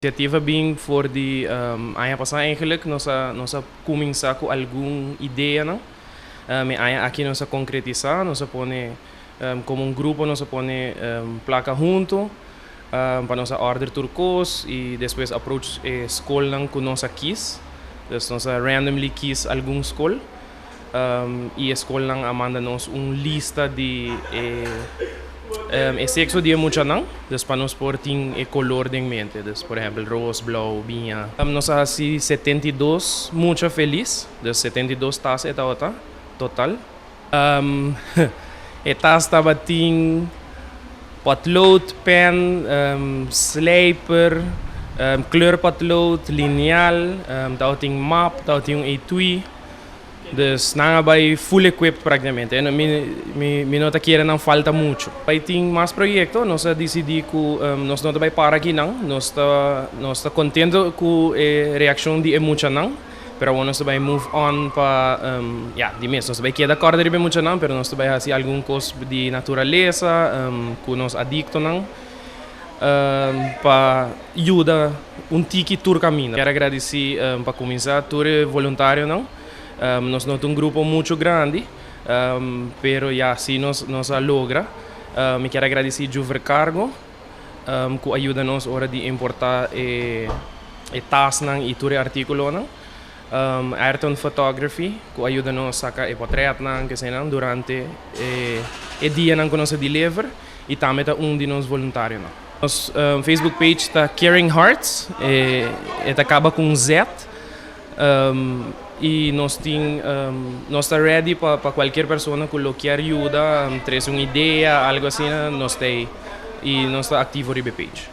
Inisiativa a bin for di aña pasa eigenlijk, nos a cuminsa cu algun ideanan. E aña aki nos a concretisa, nos a pone como un grupo, nos a pone placa hunto pa nos order tur cos y despues approach e scolnan cu nos a kies. Dus nos a randomly kies algun scol y e scolnan a manda nos un lista di e sexo di muchanan, dus pa nos por tin e color den mente. Dus, por ehempel, roos, blauw, biña. Nos a haci 72 mucha feliz, dus 72 tas e tabata total. E tas tabatin potlood, pen, slijper, kleurpotlood, lineal, tabatin map, tabatin un etui. Dus nan a bay full equipped practicamente. En mi no ta kere nan falta mucho. Bay tin mas proyecto, nos a dicidi cu nos no ta bay para aki nan, nos ta contento cu e reaccion di e muchanan, pero awor nos ta bay move on pa, ja, di mes, nos ta bay keda corda riba e muchanan, pero nos ta bay haci algun cos di naturalesa, cu nos adictonan, pa yuda un tiki tur caminda. Kier gradici pa cuminsa tur voluntarionan. Nos no ta un grupo mucho grandi, pero ja, si nos a logra. Mi kier gradici Juver Cargo, cu a yuda nos ora di importa e tasnan y tur articulonan. Ayrton Photography, cu a yuda nos saca e portretnan, cu nan durante e dianan cu nos a deliver, y tambe ta un di nos voluntarionan. Nos Facebook page ta Caring Hearts, e ta caba cu Z. Y nos ta ready pa cualkier persona cu lo kier yuda, trece un idea, algo asina, nos ta y nos ta activo riba page.